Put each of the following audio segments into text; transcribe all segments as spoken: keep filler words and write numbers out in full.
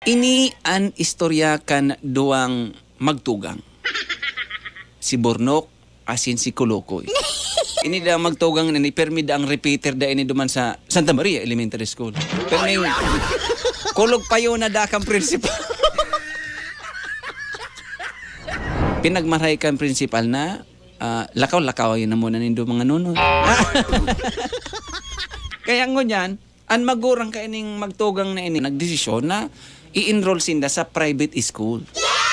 Ini an istorya kan duwang magtugang. Si Bornok asin si Kolokoy. Ini da magtugang na ni, permi da ang repeater da ini duman sa Santa Maria Elementary School. Pero may kulog payo na da kan principal. Pinagmaray kan principal na, ah, lakaw-lakaw yun na muna nindo mga nunod. Kaya ngunyan, an magurang kaining magtugang na ini, nagdesisyon na i-enroll sinda sa private school.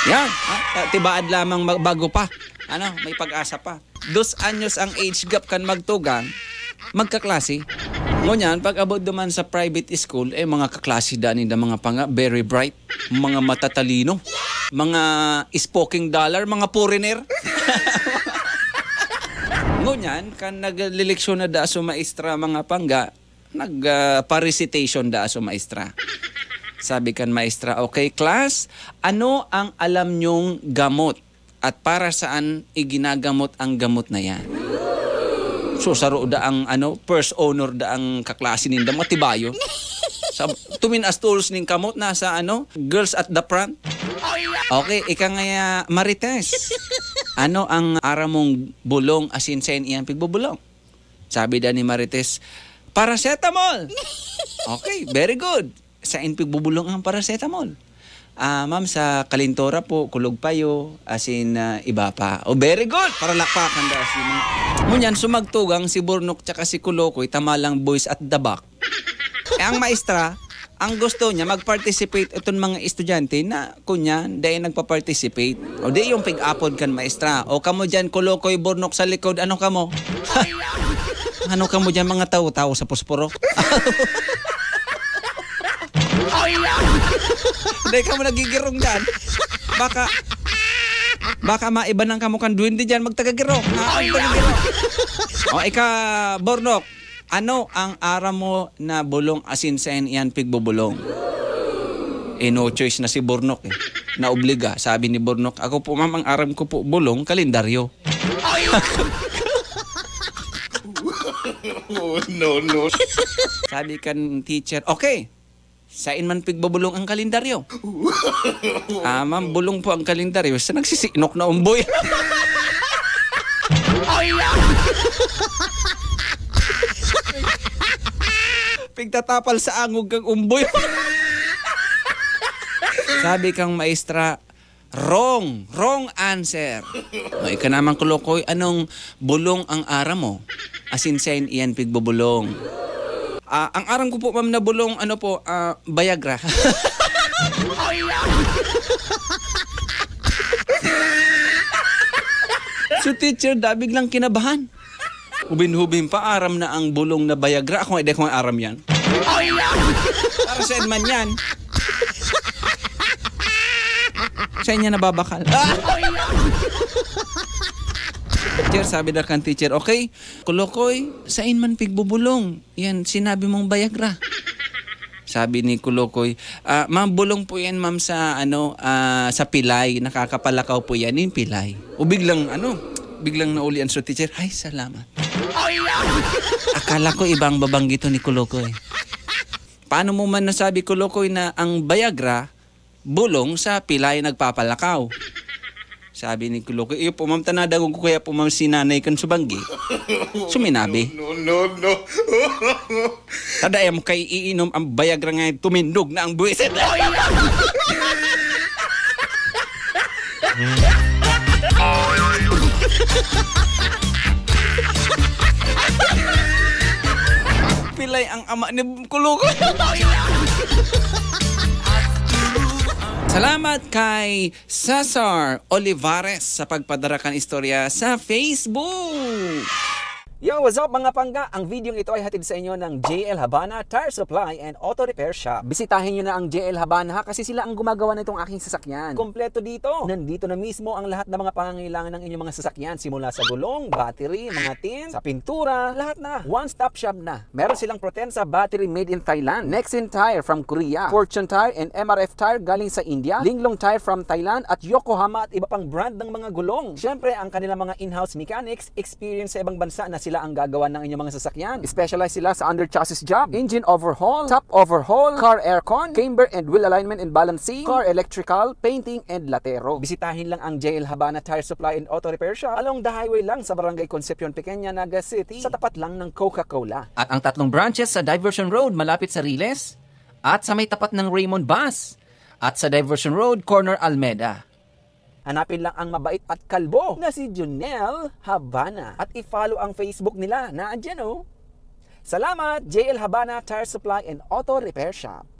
Yan, ha? Ta-, tibaad lamang mag-, bago pa. Ano, may pag-asa pa. Dos anyos ang age gap kan magtugang, magkaklase. Ngunyan, pag abot duman sa private school, eh, mga kaklase da ninda, mga panga, very bright, mga matatalino, mga spoken dollar, mga foreigner. Ngunyan, kan nagleleksyon na da so maestra, mga pangga, nag, ah, pa-recitation da so maestra. Sabi kan maestra, "Okay, class, ano ang alam nyong gamot? At para saan iginagamot ang gamot na yan?" So, saro da ang, ano, first honor da ang kaklase ninda, matibayo. Sa, tuminas tolos ning kamot, nasa, ano, girls at the front. Okay, ika ngaya, Marites. Ano ang aram mong bulong asin sain iyan pigbubulong? Sabi da ni Marites, "Paracetamol!" Okay, very good. Sain pigbubulong ang paracetamol? "Ah, ma'am, sa kalintora po, kulog payo, asin, ah, iba pa." Oh, very good! Paralakpakan da si ma'am. Ngunyan, sumagtugang si Bornok tsaka si Kolokoy, tamalang boys at the back. Eh, ang maestra, ang gusto niya, mag-participate itong mga estudyante na, kunya, dai nagpa-participate. O di yung pig-apod kan maestra, "O kamo dyan, Kolokoy, Bornok sa likod, ano kamo?" "Ano kamo dyan, mga tawo-tawo sa posporo?" Dai kamo nagigirong dyan. Baka, baka maibanan kamo kan duwende dyan, magtagagirong. Ha? Magtagagirong. O, ika, Bornok, ano ang aram mo na bulong asin sain iyan pigbubulong? Eh, no choice na si Bornok, eh. Naobliga. Sabi ni Bornok, "Ako po, ma'am, ang aram ko po, bulong, kalendaryo." Oh, no, no. Sabi kan teacher, "Okay, sain man pigbubulong ang kalendaryo?" "Ah, ma'am, bulong po ang kalendaryo sa nagsisinok na umboy." Pigtatapal sa angog kang umboy. Sabi kang maestra, "Wrong! Wrong answer!" O, ika naman, Kolokoy, anong bulong ang aram mo? Asin sain iyan pigbubulong? "Ah, ang aram ko po, ma'am, na bulong, ano po, ah, Viagra." So, teacher, da, biglang kinabahan. Hubin-hubin pa, aram na ang bulong na Viagra. Ako nga, di ko nga aram yan. Para saan man yan? Sa inyo nababakal. Teacher, sabi na kan teacher, "Okay, Kolokoy, sain man pigbubulong yan sinabi mong Viagra?" Sabi ni Kolokoy, "Ah, ma'am, bulong po yan, ma'am, sa, ano, ah, sa pilay. Nakakapalakaw po yan, yung pilay." O biglang, ano, biglang naulian sa teacher, "Ay, salamat. Akala ko ibang babanggiton ni Kolokoy." "Paano mo man nasabi, Kolokoy, na ang Viagra, bulong sa pilay nagpapalakaw?" Sabi ni Kolokoy, "Iyo po, ma'am, tanadagog ko kaya po, ma'am, si nanay kan subanggi." Suminabi. No, no, no, no. "Tada mo kay iinom ang Viagra nga tumindog na ang buwisit." Pilay ang ama ni Kolokoy. Salamat kay Cesar Olivares sa pagpadara kan istorya sa Facebook. Yo, what's up, mga pangga? Ang videong ito ay hatid sa inyo ng J L Habana Tire Supply and Auto Repair Shop. Bisitahin nyo na ang J L Habana, ha, kasi sila ang gumagawa nitong aking sasakyan. Kompleto dito. Nandito na mismo ang lahat ng mga pangangailangan ng inyong mga sasakyan, simula sa gulong, battery, mga tin, sa pintura, lahat na. One-stop shop na. Meron silang Potenza battery made in Thailand, Nexen Tire from Korea, Fortune Tire and M R F Tire galing sa India, Linglong Tire from Thailand, at Yokohama at iba pang brand ng mga gulong. Siyempre, ang kanilang mga in-house mechanics, experience sa ibang bansa na sila ang gagawa ng inyong mga sasakyan. Specialized sila sa under chassis job, engine overhaul, top overhaul, car aircon, camber and wheel alignment and balancing, car electrical, painting and latero. Bisitahin lang ang J L Habana Tire Supply and Auto Repair Shop along the highway lang sa Barangay Concepcion Pequeña, Naga City, sa tapat lang ng Coca-Cola. At ang tatlong branches sa Diversion Road malapit sa Riles at sa may tapat ng Raymond Bus at sa Diversion Road, corner Almeda. Hanapin lang ang mabait at kalbo na si Junel Habana at i-follow ang Facebook nila na andyan, oh. Salamat, J L Habana Tire Supply and Auto Repair Shop.